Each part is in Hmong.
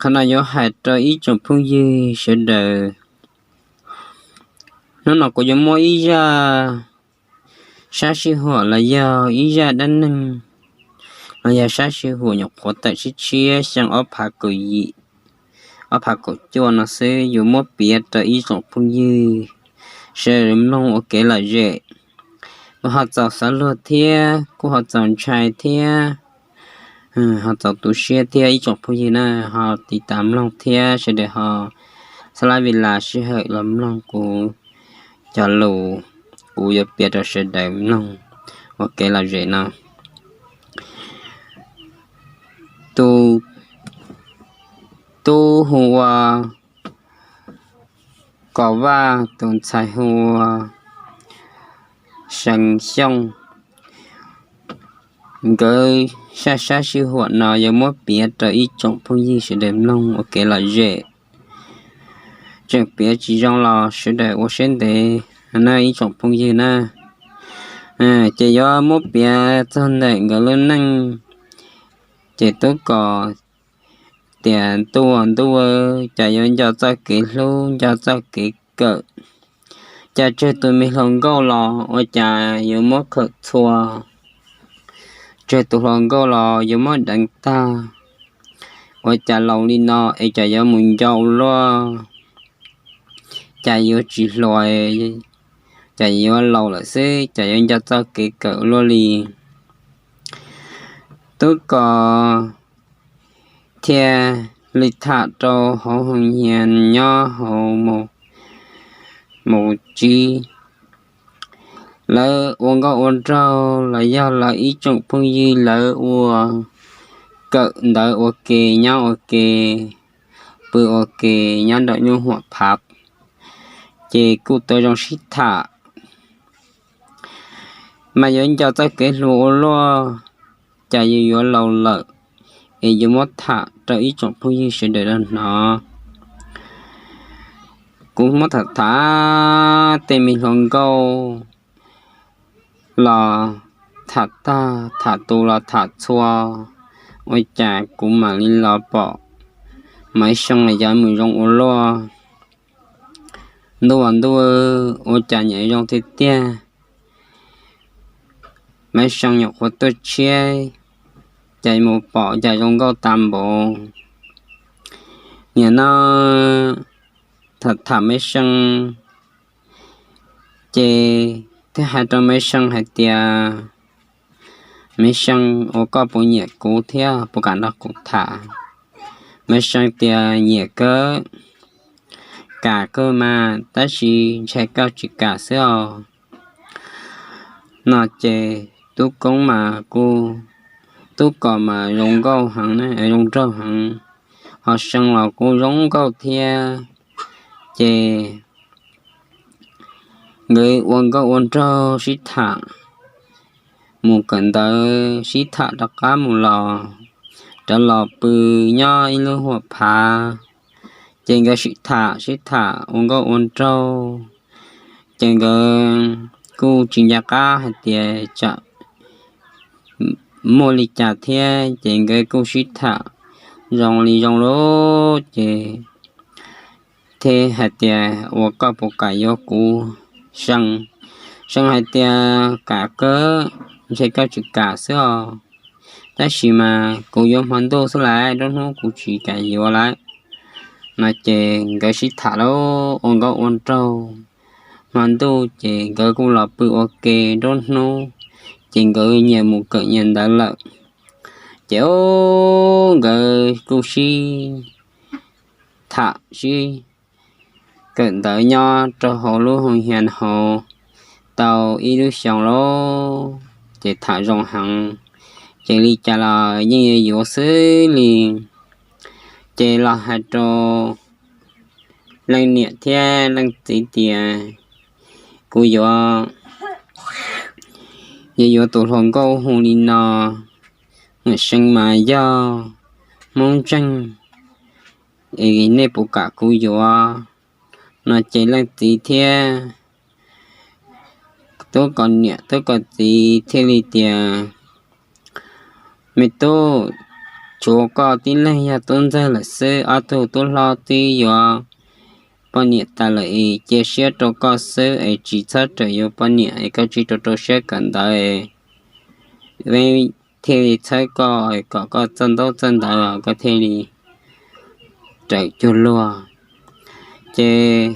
Qhov no yuav hais rau ib tsoom phooj ywg sawv daws, hnub no kuv yuav muab ib zaj sab sij huam los yog ib zaj dab neeg los yog sab sij huam nyuam qhuav tawm tshiab tshiab xyoo ob phav kaum yim, ob phav kaum cuaj no xwb yuav muab piav rau ib tsoom phooj ywg sawv daws mloog ua kev lom zem. Kuv ho txaus xav luag thiab kuv ho txaus ntshai thiab ho txaus tu siab thiab ib tsoom phooj ywg na, ho tiv tas mloog thiab sawv daws ho xab lab vi las sij hawm los mloog kuv cov lus kuv yuav piav rau sawv daws mloog ua kev lom zem no. Tus tub hu ua Kom Vaj, tus ntxhais hu ua See Xyooj. Nkawd sab sab sij huam no yuav muab piav rau ib tsoom phooj ywg sawv daws mloog ua kev lom zem. Tseem piav tsis zoo los sawv daws ua siab ntev na ib tsoom phooj ywg na. Ces yuav muab piav txog ntawm nkawd lub neej. Ces Tub Kom tias, Ntuj, ntuj, cas yuav nco txoj kev hlub nco txoj kev kawm, cas tseg tus me hluas nkauj los ua cas yuav muab khawm txhua, tseg tus hluas nkauj los yuav muab deev tag, ua cas laus li no es cas yuav mus nco ua luaj, cas yuav tsis hluas, cas yuav laus lawm xwb cas yuav nco txoj kev kawm ua luaj li. Tub Kom thiaj li tham rau hauv hoos hias nyob hauv mus tsib. Lawv ua nkauj ua nraug los yog lawv ib tsoom phooj ywg lawv ua kawm ntawv ua ke nyob ua ke, pw ua ke nyob nraum nyuj huam phav, ces kuj tau zoo sib tham. Mas yuav nco txoj kev hluas ua luaj, cas yus yuav laus lawm, es yuav muab tham rau ib tsoom phooj ywg sawv daws los hnov. Kuv muab tham tham tej me hluas nkauj los tham tag, tham tus los tham txhua, ua cas kuv mam li los pom Maiv See los yog mus zoo ua luaj. Ntuj, ntuj, ua cas nyiam zoo tiag tiag. Maiv See nyuam qhuav tuaj tshiab, cas mus pom cas zoo nkauj tas npaum. Nim no tham tham Maiv See, ces thiaj hais rau Maiv See hais tias, Maiv See, ua koj puas nyiam kuv thiab puas kam nrog kuv tham? Maiv See tias, Nyiam kawg, kam kawg mas, tab sis ntshai koj tsis kam xwb os. No ces Tub Kom mas kuj, Tub Kom mas zoo nkauj heev, zoo nraug heev, ho See los kuj zoo nkauj thiab. Ces nkawd ua nkauj ua nraug sib tham, mus kawm ntawv sib tham rov qab mus los, rov los pw nyob ib lub huam phav. Ces nkawd sib tham sib tham ua nkauj ua nraug, ces nkawd kuj tsis nco qab hais tias tsam muaj li cas thiab, ces nkawd kuj sib tham zoo li zoo lawm ces thiaj hais tias, Ua koj puas kam yuav kuv, See? See hais tias, Kam kawg, ntshai koj tsis kam xwb os. Tab sis mas kuv yuav hmo ntuj xwb lawm, nruab hnub kuv tsis kam yuav lawm. No ces nkawd sib tham lawm ua nkauj ua nraug. Hmo ntuj ces nkawd kuj los pw ua ke, nruab hnub ces nkawd nyias mus kawm nyias ntawv lawm. Ces nkawd kuj sib tham sib kawm ntawv nyob rau hauv lub hoos hias hauv tau ib lub xyoos lawm, ces tham zoo heev, ces li cas los yeej yuav yuav xwb li. Ces los hais rau leej niam thiab leej txiv tias, Kuv yuav, yuav yuav tus hluas nkauj hu li no, Maiv See mas yog Hmoob ntseeg, es nej puas kam kuv yuav? No ces leej txiv thiab Tub Kom niam Tub Kom txiv thiaj li tias, Me tub, tshuav koj tib leeg yog tub ntxawg lawm xwb, ob tug tub hlob twb yuav poj niam tas lawm es cia siab rau koj xwb es tsis txhob rawm yuav poj niam es koj tsis rau rau siab kawm ntawv, peb thiaj li txhawb koj kom koj txawj ntaub txawj ntawv koj thiaj li rawm cuag luag. Ces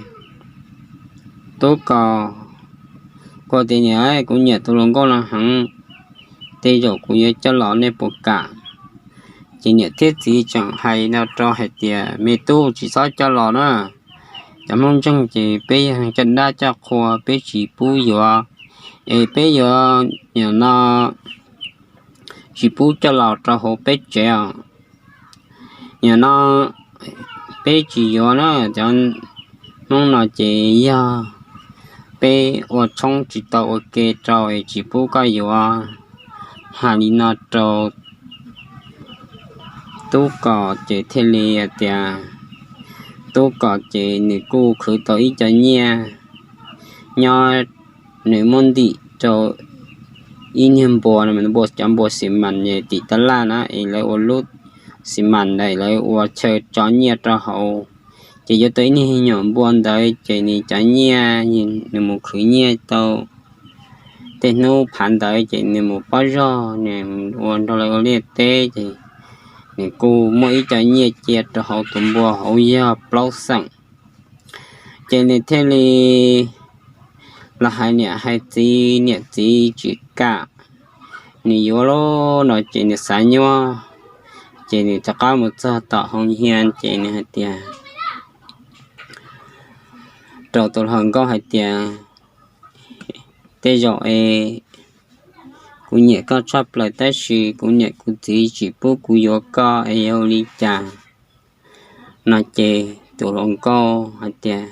tub kos kuj tias, Niam, kuv nyiam tus hluas nkauj no heev, tej zaum kuv yuav coj los nej puas kam? Ces niam thiab txiv tseem hais no rau hais tias, Me tub, tsis txhob coj los na, cov Hmoob ntseeg ces peb yog caj dab caj qhua, peb tsis pub yuav, es peb yuav, nim no tsis pub coj los rau hauv peb tsev os. Nim no peb tsis yuav na, cov Hmoob no ces yog peb ua tshoob tsis tau ua ke rau es tsis pub koj yuav. Hais li no rau tub kos ces thiaj li hais tias, tub kos ces nws kuj khwv tau ib co nyiaj nyob, nws muab ntim rau ib niag npua, npua, cov npua xi mas tim tab laj na es lawv ua lub xi mas ntawd lawv ua chaw tso nyiaj rau hauv. Ces yuav tau ib niag nyuam npua ntawd ces nws cov nyiaj, nws mus khwv nyiaj tau tej hnub phav ntawd ces nws mus pob zog, nws ua nrog lawv ua liaj teb ces nws kuj muaj ib co nyiaj cia rau hauv tus npua hauv yog plaub xeem. Ces nws thiaj li los hais niam hais txiv, niam txiv tsis kam, nws yuav lawm no ces nws xav nyuaj. Ces nws rov qab mus txog tom hoo hia ces nws hais tias, rau tus hluas nkauj hais tias, Tej zaum es kuv nyiam koj tshaj plaws tab sis kuv niam kuv txiv tsis pub kuv yuav koj es yog ua li cas? No ces tus hluas nkauj hais tias,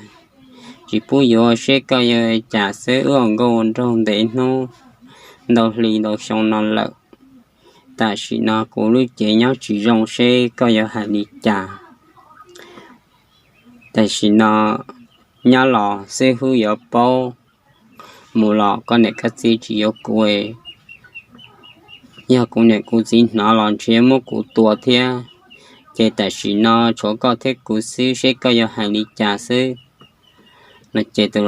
Tsis pub yuav seb koj yuav ua cas xwb, wb hluas nkauj ua nraug ntev hnub ntau hli ntau xyoo no lawm. Tam sim no kuv lub cev nyob tsis zoo seb koj yuav hais li cas. Tam sim no nyob los xib hwb yuav paub, mus los koj niam koj txiv tsis yuav kuv, yog kuv niam kuv txiv hnov los ntshe muab kuv tua thiab. Ces tam sim no tshuav koj thiab kuv xwb seb koj yuav hais li cas xwb. No ces tus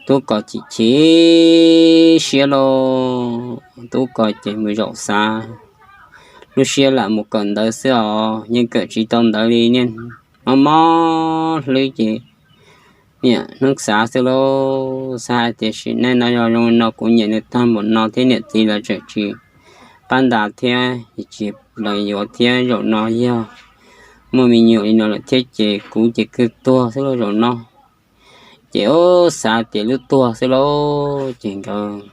tub kos chim chim siab lauj, tub kos ces mus zaum xav, lub siab lam mus kawm ntawv xwb os, yeej kawm tsis tau ntawv li, niaj mob mob hlwb ces niaj hnub xav xwb lauj, xav hais tias sim neej no yog zoo li no kuv nyiam nws tag npaum no thiab niam txiv los tseem tsis pab ntas thiab tsis lees yuav thiab, zaum no yog muaj me nyuam li no lawm thiab ces kuv ces kawg tuag xwb lauj zaum no. Ces ub xav tias lub tuag xwb lauj, ces nkawd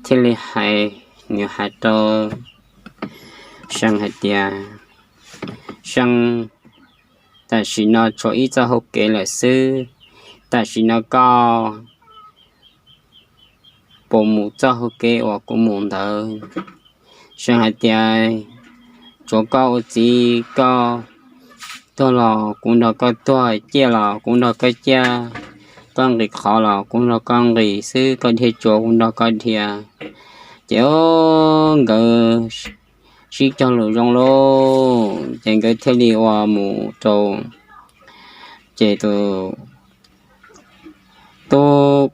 thiaj li hais, nws hais rau See hais tias, See, tam sim no tshuav ib txoj hau kev lawm xwb, tam sim no koj puas mus txoj hau kev uas kuv mus ntawd? See hais tias, Tshuav koj ua txiv, koj tuag los kuv nrog koj tuag, ciaj los kuv nrog koj ciaj, koj nqis qhov los kuv nrog koj nqis xwb, koj dhia tsuas kuv nrog koj dhia. Ces nkawd sib cog lus zoo lauj, ces nkawd thiaj li ua mus rau, ces tus tub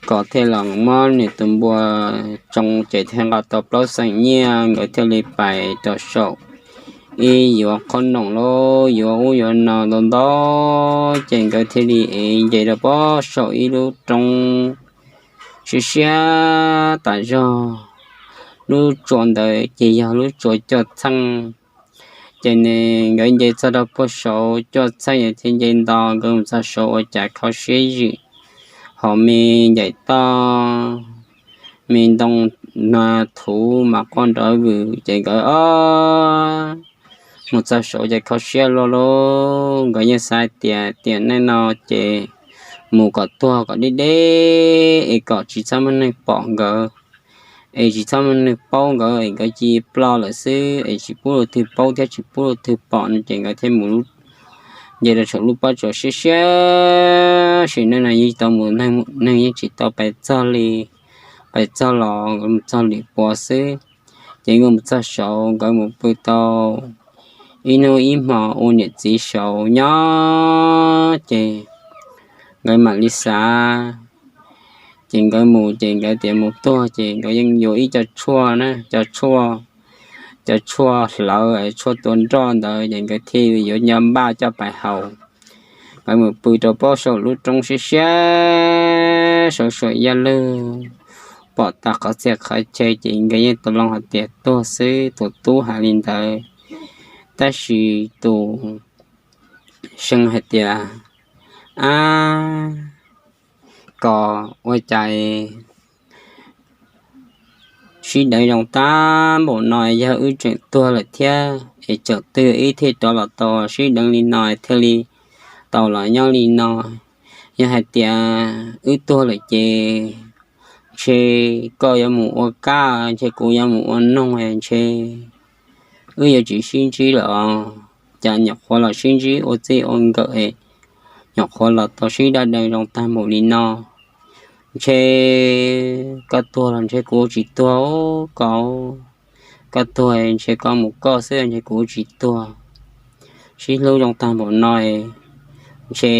kos thiaj los muab nws tus npua tsoo ces thiaj nqa tau plaub xeem nyiaj, nkawd thiaj li pais rau saum ib yuav qhob noom lauj, yuav ub yuav no ntau ntau, ces nkawd thiaj li ev nce rau pob saum ib lub roob siab siab tas zog. Lub tsua ntawd ces yog lub tsua Cuaj Txheej. Ces nkawd nce txog rau puag saud, Cuaj Txheej thiaj nce nto, nkawd mus txog saud ua cas kho siab zwm, hos me ncaim toj, me ntoo, no, thuv mas quaj nrov vwm, ces nkawd mus txog saud ces kho siab luaj lauj. Nkawd yeej xav tias tiam neej no ces mus kom tuag kom deb deb es kom tsis txhob muaj neeg pom nkawd, es tsis txhob muaj neeg paub nkawd es nkawd cia li ploj lawm xwb es tsis pub leej twg paub thiab tsis pub leej twg pom no ces nkawd thiaj mus nce rau saum lub pob tsuas siab siab, sim neej no yeej tsis tau mus, neeg yeej tsis tau pais txog li, pais txog los nkawd mus txog lwm puas xwb. Ces nkawd mus txog saud, nkawd mus pw tau ib hnub ib hmo ua niam txiv saud nyob ces nkawd mam li xav. Ces nkawd mus ces nkawd tias mus tuag ces nkawd yeej yuav ib co tshuaj na, co tshuaj, cov tshuaj hlawv, tshuaj tua nroj ntawd ces nkawd thiaj yuav nco npaj coj pais haus. Nkawd mus pw rau pob saum lub roob siab siab, saum saum yaj lwg, pom tag qhov txhia qhov chaw ces nkawd yeej tau loo hais tias tuag xwb, tus tub hais li ntawd. Tab sis tus See hais tias, ab, koj ua cas sib deev zoo tag npaum no, yog wb tseem tuag lawm thiab es tseem twb ib thiaj rov los tau sib deev li no thiaj li tau los nyob li no. Yog hais tias wb tuag lawm ces ntshe koj yuav mus ua kab, ntshe kuv yuav mus ua noog, ntshe wb yuav tsis sib ntsib lawm os. Cas nyuam qhuav los sib ntsib ua txij ua nkawm, nyuam qhuav los tau sib daj deev zoo tag npaum li no. Ntshe koj tuag los ntshe kuv tsis tuag, koj, koj tuag ntshe koj mus koj xwb, ntshe kuv tsis tuag. Sib hlub zoo tag npaum no, ntshe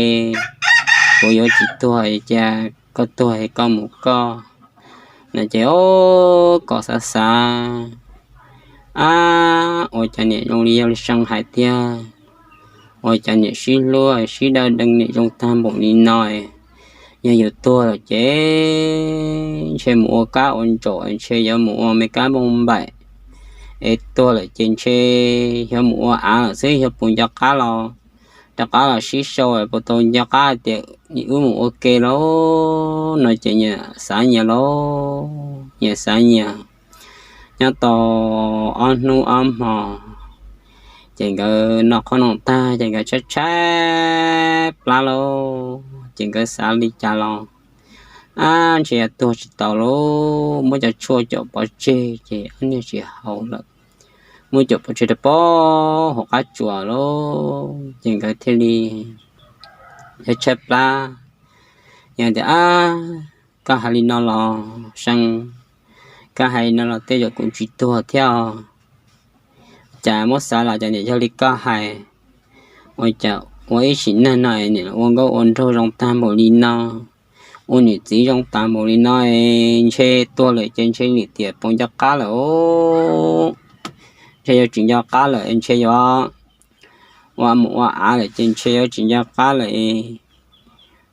kuv yuav tsis tuag, cas koj tuag koj mus koj. No ces o, Koj xav xav, ab, ua cas niam zoo li yog li See hais tiag, ua cas niam sib hlub sib daj deev niam zoo tag npaum li no. Yog yus tuag lawm ces ntshe mus ua kab ua ntsaum, ntshe yuav mus ua me kab npoo npaim, es tuag lawm ces ntshe yuav mus ua av lawm xwb, yog puas nco qab los rov qab los sib sau, puas tau nco qab tias wb mus ua ke lauj. No ces nyias xav nyias lauj, nyias xav nyias. Nyob tau ob hnub ob hmo, ces nkawd noj qhob noom tag ces nkawd tshaib tshaib plab lauj, ces nkawd xav li cas los, ab, ntshe tuag tsis tau lauj, muab cov tshuaj caum pov tseg ces ob niag tsis haus lawm. Muab caum pov tseg rau pem hauv qab tsuas lauj, ces nkawd thiaj li tshaib plab. Yog tias, ab, koj hais li no los See, koj hais li no los tej zaum kuv tsis tuag thiab os. Cas muab xav los cas niam yog li koj hais, ua cas ua ib sim neej no niam ua nkauj ua nraug zoo tag npaum li no, ua niam txiv zoo tag npaum li no, ntshe tuag lawm ces ntshe niam tias puas nco qab lawm, ntshe yuav tsis nco qab lawm, ntshe yuav ua mus ua av lawm ces ntshe yuav tsis nco qab lawm.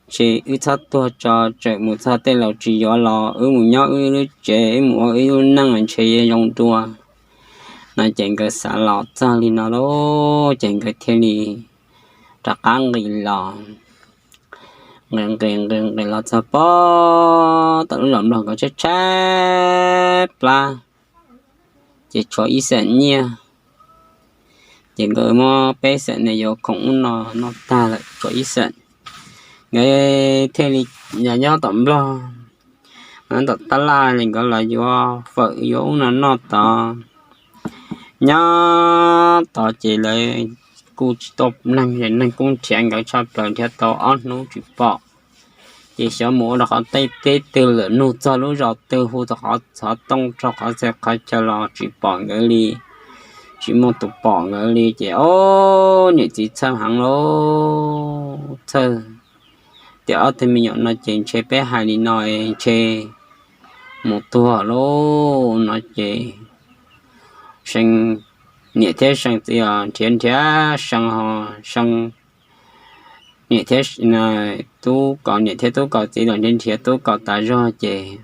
Ntshe wb txhob tuag tso, tseem mus txog tej laus tsis yuav los wb mus nyob wb lub tsev, wb mus ua wb lub neej ntshe yuav zoo dua. No ces nkawd xav los txog li no lauj, ces nkawd thiaj li rov qab nqis los, nqis nqis nqis nqis los txog pem tom lub zos Nplog, nkawd tshaib tshaib plab, ces tshuav ib xeem nyiaj, ces nkawd muab peb xeem ne yuav khoom ub no noj tag lawm tshuav ib xeem. Nkawd thiaj li nyob tom Nplog, nyob tom tab laj li nkawd los yuav fawm yuav ub no noj tod. Nyob tod ces lawv kuj tsis tuaj neeg, neeg kuj nrhiav nkawd tshaj plaws, nrhiav tau ob hnub tsis pom. Ces xyov mus ua rau qhov teb twg lawm, nug txog lub zos twg, hu txog qhov xov tooj rau qhov txhia qhov chaw los tsis pom nkawd li, tsis muaj tus pom nkawd li. Ces o, niam txiv txhawj heev lauj, txhawj tias ob tug me nyuam no ces ntshe peb hais li no ntshe mus tuag lauj. No ces See, niam thiab See txiv os nrhiav nrhiav See ho See, niam thiab Tub Kaus, niam thiab Tub Kaus txiv los nrhiav nrhiav Tub Kaus tas zog ces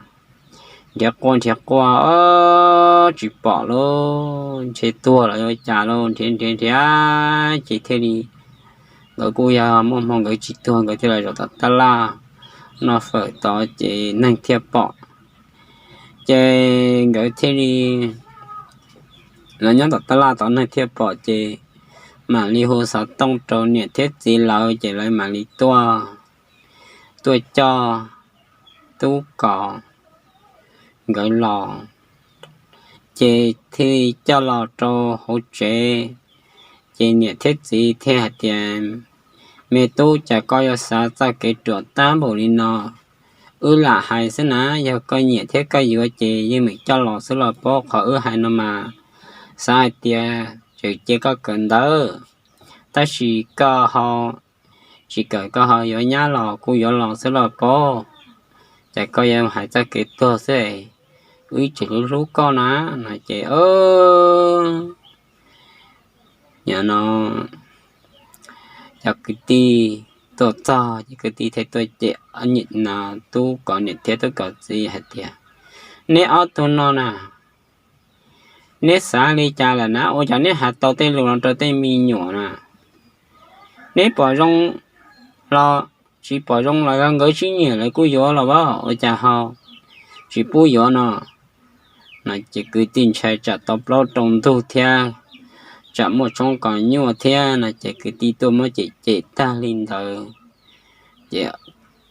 nrhiav quaj nrhiav quaj tsis pom lauj, ntshe tuag los ua cas lauj, nrhiav nrhiav nrhiav ces thiaj li nkawd kuj yog muaj hmoo nkawd tsis tuag nkawd thiaj los zaum tom tab laj noj fawm tod ces neeg thiaj pom. Ces nkawd thiaj li los nyob tom tab laj tod neeg thiaj pom ces mam li hu xov tooj rau niam thiab txiv lawv ces lawv mam li tuaj, tuaj coj Tub Kaus nkawd los, ces thiaj li coj los rau hauv tsev. Ces niam thiab txiv thiaj hais tias, me tub, cas koj yuav xav txoj kev ruam tag npaum li no? wb lam hais xwb na, yog koj nyiam thiab koj yuav ces yeej meem coj los xwb los paub. Qhov wb hais no mas xav hais tias tseem cia koj kawm ntawv, tab sis koj ho tsis kawm, koj ho yuav nyab los kuj yuav los xwb los paub. Ces koj yuav hais txoj kev tuag xwb, wb tseem hlub hlub koj na. No ces, nim no cov kwv tij tuaj txog ces kwv tij thiaj tuaj cem tub Kaus niam thiab tub Kaus txiv hais tias, neb ob tug no na, neb xav li cas lawm na, ua cas neb hais tau tej lus no rau tej me nyuam na? Neb pom zoo los tsis pom zoo los nkawd sib nyiam lawv kuj yuav los as, ua cas ho tsis pub yuav no? No ces kwv tij ntshai tsam tau plaub rau ntug thiab tsam muaj tshoob kom nyuaj thiab no ces kwv tij tuaj muab cem cem tag li ntawd. Ces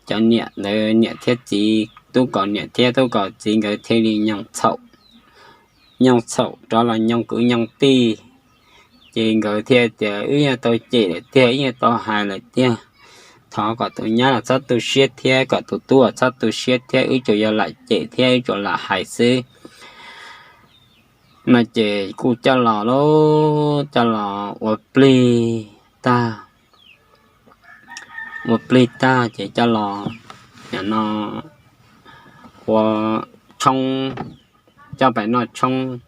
cov niam ntawd, niam thiab txiv, tub Kaus niam thiab tub Kaus txiv nkawd thiaj li nyoog txhaum, nyoog txhaum rov los nyoog kwv nyoog tij. Ces nkawd thiaj tias, wb yeej tau cem lawm tiag, wb yeej tau hais lawm tiag, thov kom tus nyab los txhob tu siab thiab kom tus tub los txhob tu siab thiab, wb tsuas yog lam cem thiab wb tsuas lam hais xwb. No ces kuj coj los lauj, coj los ua plig tag, ua plig tag ces coj los, nim no ua tshoob, coj pais noj tshoob.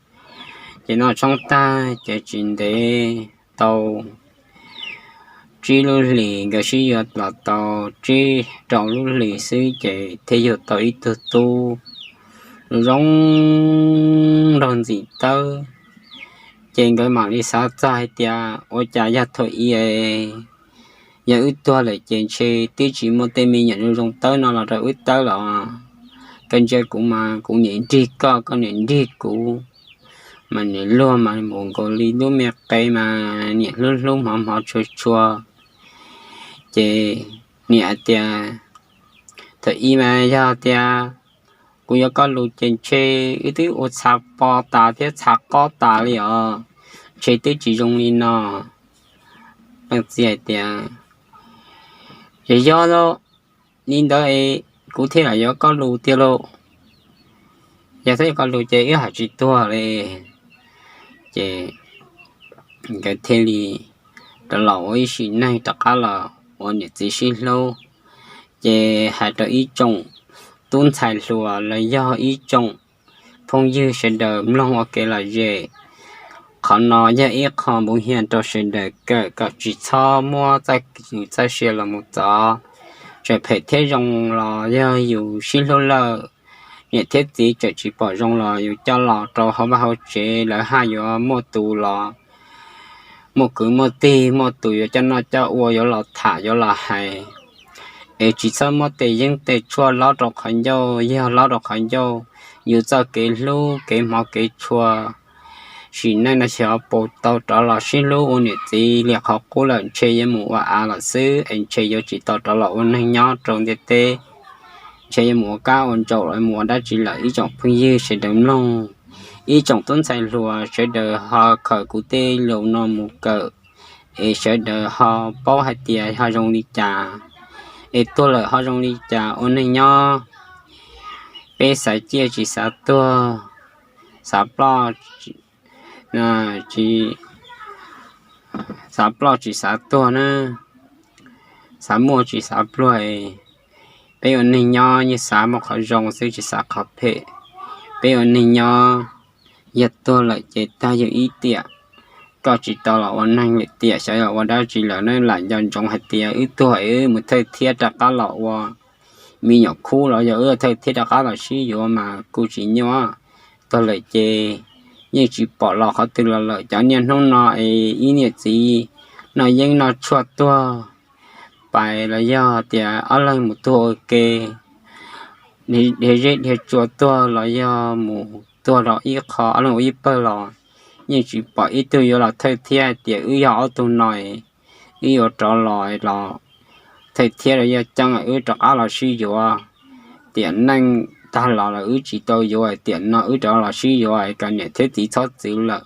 Ces noj tshoob tag ces tsis ntev tau tsib lub hlis, nkawd sib yuav los tau tsib rau lub hlis xwb ces thiaj yug tau ib tug tub zoo nraug ntxim tawb. Ces nkawd mam li xav txog hais tias, ua cas yog thaum i, yog wb tuag lawm ces ntshe twb tsis muaj tej me nyuam zoo zoo tawb no los rau wb tawb los? Koj ntsia kuv mas kuv niam nrig koj, koj niam nrig kuv, mas niam luag mas mus nkaus li lub me qe mas niam hlub hlub hmov hmov tshua tshua. Ces niam hais tias, thaum i mas yog tias kuv yuav koj lus ces ntshe wb twb ua txha po tas thiab txha qob tas li os, ntshe twb tsis zoo li no. Leej txiv hais tias, yog yog li ntawd es kuv thiaj lam yuav koj lus tiag lauj. Yog thiaj yuav koj lus ces wb hais tsis tuag li. Ces nkawd thiaj li rov los ua ib sim neej rov qab los ua niam txiv sib hlub. Ces hais rau ib tsoom tub ntxhais hluas los yog ib tsoom phooj ywg sawv daws mloog ua kev lom zem. Qhov no yog ib qho npuv hias rau sawv daws kawm kom tsis txhob muab txoj kev txoj sia los mus txov. Txawm phem thiab zoo los yog yus sib hlub lawm, niam thiab txiv txawm tsis pom zoo los yus coj los rau hauv vaj hauv tsev, lawv haj yuav muaj tus los, muaj kwv muaj tij, muaj tus yuav coj noj coj ua, yuav los tham yuav los hais. Es tsis txhob muab tej yeeb tej tshuaj lob rau qhov ncauj, yog lob rau qhov ncauj, yus txoj kev hlub kev hmov kev tshua, sim neej no xyov puas tau rov los sib hlub ua niam txiv li qhov qub lawm, ntshe yuav mus ua av los xwb es ntshe yuav tsis tau rov los ua neeg nyob rau ntiaj teb. Ntshe yuav mus ua kab ua ntsaum los mus ua dab tsi lawm. Ib tsoom phooj ywg sawv daws mloog, ib tsoom tub ntxhais hluas sawv daws ho khaws kuv tej lus no mus kawm, es sawv daws ho paub hais tias ho zoo li cas, es tuag lawm ho zoo li cas ua neeg nyob. Peb xav ciaj tsis xav tuag, xav ploj, tsis, xav ploj tsis xav tuag na, xav muaj tsis xav pluag. Peb ua neeg nyob yeej xav muaj qhov zoo xwb tsis xav qhov phem. Peb ua neeg nyob, yog tuag lawm ces tag yus ib tiam, koj tsis tau los ua neeg lawm tiam, xyov yog ua dab tsi lawm na. Lam nco ntsoov hais tias wb tuag es wb mus thawj thiab rov qab los ua me nyuam khub los yog wb thawj thiab rov qab los sib yuav mas kuj tsis nyuaj. Tuag lawm ces yeej tsis pom los qhov twg los lawm. Cov niaj hnub no es ib niam txiv noj yeeb noj tshuaj tuag pais los yog tias ob leeg mus tuag ua ke, dhia zeb dhia tsua tuag los yog mus tuag rau ib qho ob leeg ua ib pawg los yeej tsis pom ib tug yuav los thawj thiab hais tias wb yog ob tug no, wb yuav rov los los thawj thiab los yog coj wb rov qab los sib yuav. Tiam neej tag los los wb tsis tau yuav, tiam no wb rov los sib yuav kom niam thiab txiv txhob txwv lawm.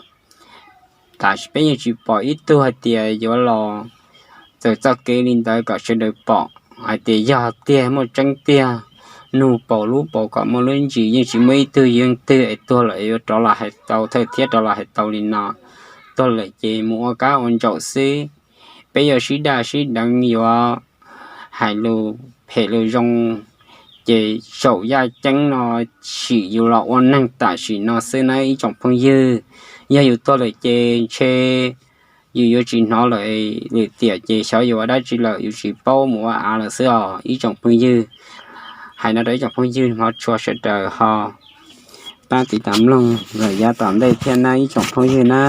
Tab sis peb yeej tsis pom ib tug hais tias yuav los txawm txoj kev li ntawd kom sawv daws pom hais tias yog tiag muaj tseeb tiag, nug pauv lub pauv kom muaj lub ntsis, yeej tsis muaj ib tug yawg twg es tuag lawm es yuav rov los hais tau, thawj thiab rov los hais tau li no. Tuag lawm ces mus ua kab ua ntsaum xwb. Peb yuav sib daj sib deev, yuav hais lus phem lus zoo, ces zaum yaj ceeb no sim yus los ua neeg tam sim no xwb na ib tsoom phooj ywg. Yog yus tuag lawm ces ntshe yus yuav tsis hnov lawm, lwm tiam ces xyov yus ua dab tsi lawm, yus tsis paub mus ua av lawm xwb os ib tsoom phooj ywg. Hais no rau ib tsoom phooj ywg hmov tshua sawv daws ho pab tiv tas mloog lawm yav tom ntej thiab na ib tsoom phooj ywg na.